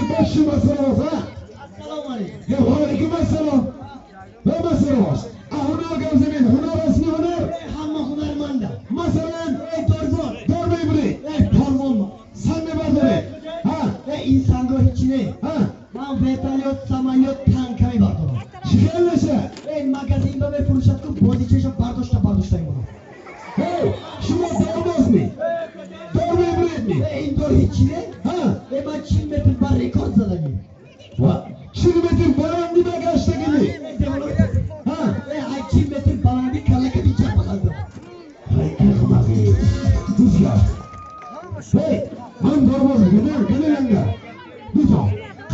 Боши масалоз, ҳа? Ассалому алайкум. Ва алайкум ассалом. Ва масалоз. А ҳунар гап занед, ҳунар расми ҳунар. Ҳамма ҳунарманда. Масалан, Эй дорбон. Дор мебуред. Эй порвон. Сан мебардоред. Ҳа? Эй инсонро ҳеч не. Ҳа? Ман вертолёт, самолёт, танка мебардорам. Чӣ хел мешавад? Эй магазин ба мефурӯшад ку бозичаша бардошта бардошта мемонам. Эй, шумо дорбоз ми? Дор мебуред ми? Эй ин дор ҳеч не? Ҳа? Эй ман 40 метр бар рекорд задагӣ. Ва 40 метр баландӣ ба гаштагӣ. Эй девона. Ҳа? Эй ай 40 метр баландӣ каллака бичақ бахалдам. Ай аҳмақи. Дузга. Эй, ман дорбозам, гана, гана ланга. Дуто.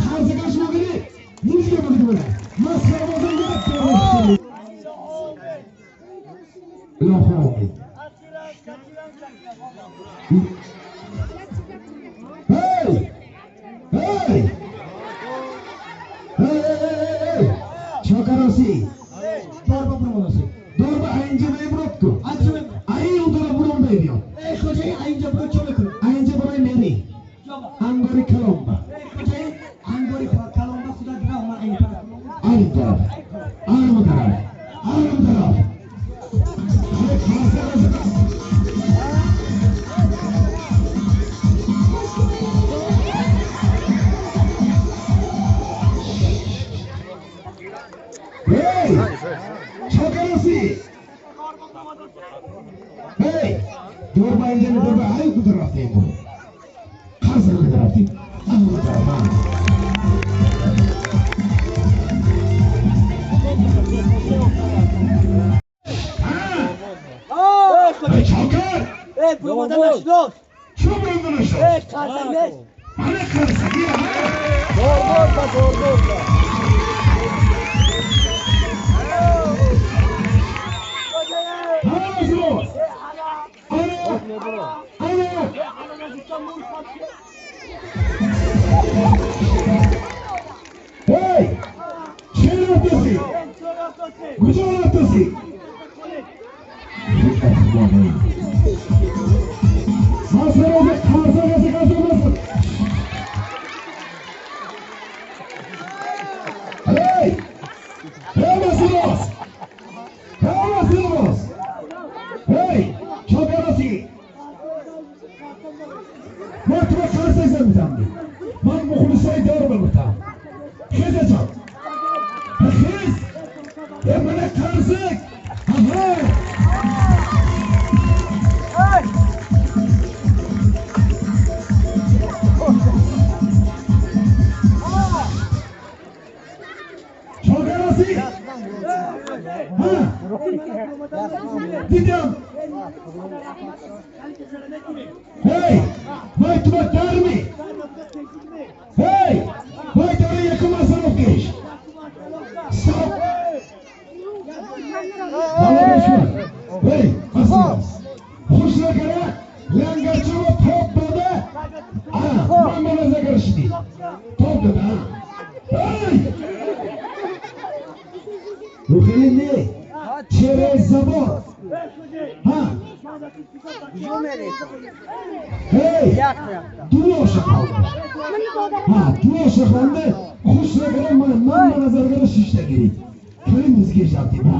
Қарзага шумо гиред. Низга бурди мана. Масхарабозам гап. Илоҳо омин. Эй! Эй! Эй, эй, эй, эй! Чокароси. Дорба бурмонаси. Дорба айнҷа мебурад ку. Анҷа Ай удара буром мебиёд. Эй хоҷаи айнҷа буро чо мекунӣ? Айнҷа барои мери. Ангори каломба. Эй хоҷаи ангори каломба худат бирав ман айн тараф. Айн тараф. Айн тараф. Айн тараф. Эй! Чокароси! Эй! Дорба инҷа дорба ай куҷо рафтем? Қарза куҷо рафтем? Ан тараф. Эй, чокар! Эй бурмода нашинос. Чӣ бурмода нашинос? Эй қарзак нест. Мана қарзаги, ҳа? Дорбоза, дорбоза. Эй! Чӣ рафтаси? Куҷо рафтаси? Масарози қарзагаси қарзамаси. Эй! Эй, масароз! Эй, масароз! Эй, чокароси! Ман туро қарзак замитам. Ман мухлисои дор мегуфтам. Хезаҷон. Хез! Э, мана қарзак! Аҳа! Чокароси! Ҳа? Дидам! Эй! Вай туба дарми! Эй! Вай дори якум асаров кеш! Стоп! Эй, асаров! Хуш накара, лангарчаро топ дода, ман ба назар шидӣ. Топ дода, а? Эй! Рухели не, через забор. Ҳа? Эй! Дуоша хонда. Ҳа, дуоша хонда, хуш накара, ман ба назаргара шишта гирид. Кали музикаш рафтем, ҳа?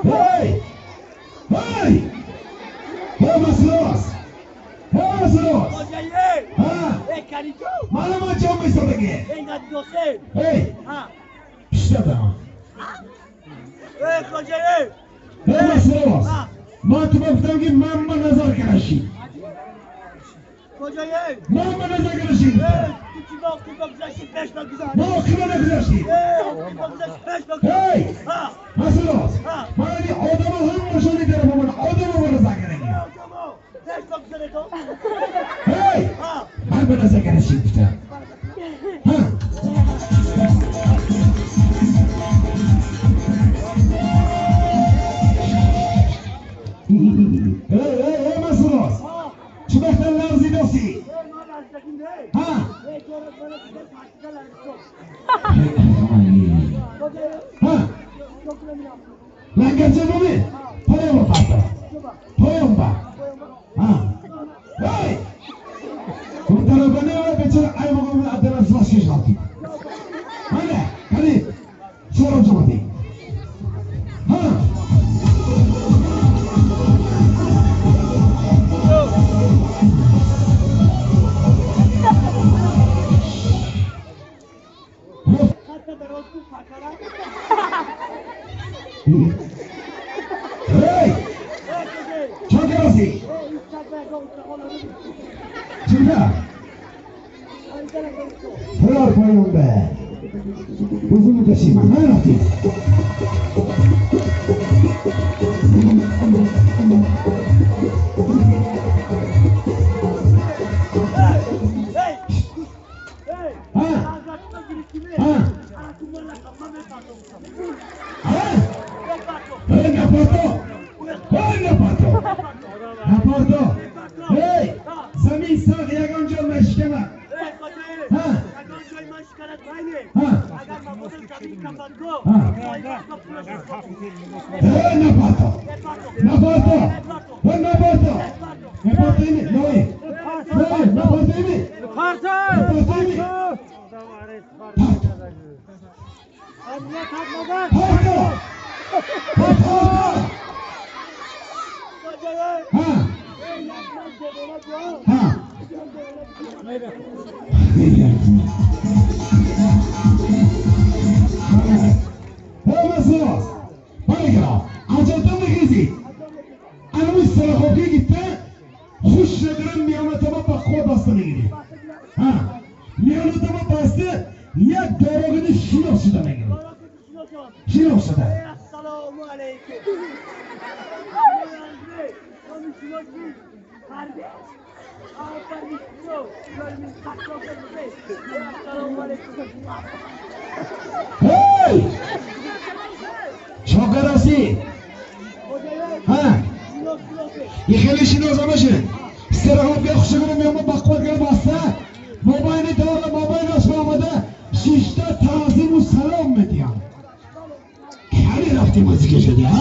Эй! Эй! Эй, Масроз! Эй, Масроз! Ҳа? Мана ман ҷон месодаги. Эй! Пиштадам. Эй, Масроз! Ман ту гуфтам ки ман ба назар карашӣ. Ман ба назар карашӣ. Мо қима нагузаштӣ. Эй! Масроз! Ман ин одамо ҳамашони тарафа ман одамо ба назар караги. Эй! Ман ба назар карашӣ гуфтам. Ҳа? Эй, эй, эй, Масроз! Ha! Langar jebomi? Poyomba parto. Poyomba. Ha. Hey! Untaroqani va bechora aymog'im bilan adana silashga sholdik. Mana, qani, so'rab jo'nating. Ha! Hey! Chokarasi! Chunka! Ular poyonda. O'zimni tashiyman. Mana rafting. Ha! Ha! Ha! Naporto! Naporto! Hey! Zamin sag' yagon joy mashkama. Ha! Ha! Ha! Hey, Naporto! Naporto! Hey, Naporto! Naporto imi! Noi! Noi! Naporto imi! Naporto imi! Porto! Porto! Ha! Ha! Hey! Chokarasi! Ha! Yexeli shinozamashi. Sirg'obga xushigini mehmon baquvvatga bossa, mobayni to'g'ri mobayni osmonida shishta ta'zim va salom mediyan. Qani rafti muzika shudi. Ha!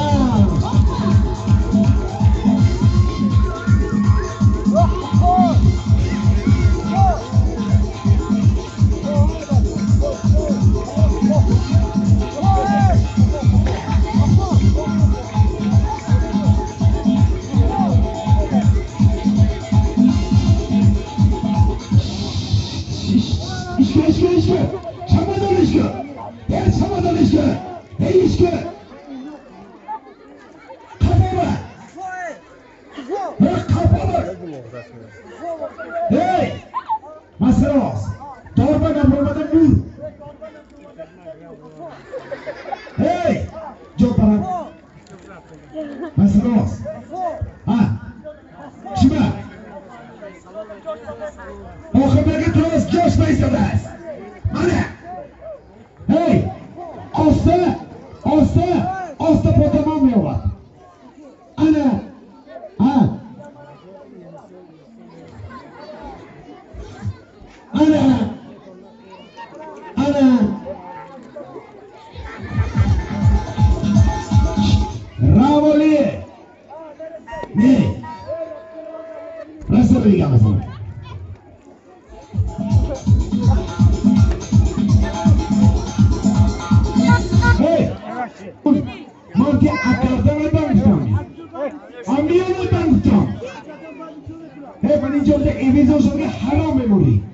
Hey! Masaros! Torba gapirmada mur! Hey! Jo'taram! Masaros! Ha! Shima! Oxirdagi to'g'ri jo'shmaysiz! Mana! Hey! Osta! Osta! Osta potamon yo'q. Ana! Ha! Ana! Ana! Ravoli! Ne? Nasıl bilgamızın? Hey! Manki akardan bangtom. Amiyoni bangtom. Hey, mani jomda evizon shunga harom memori.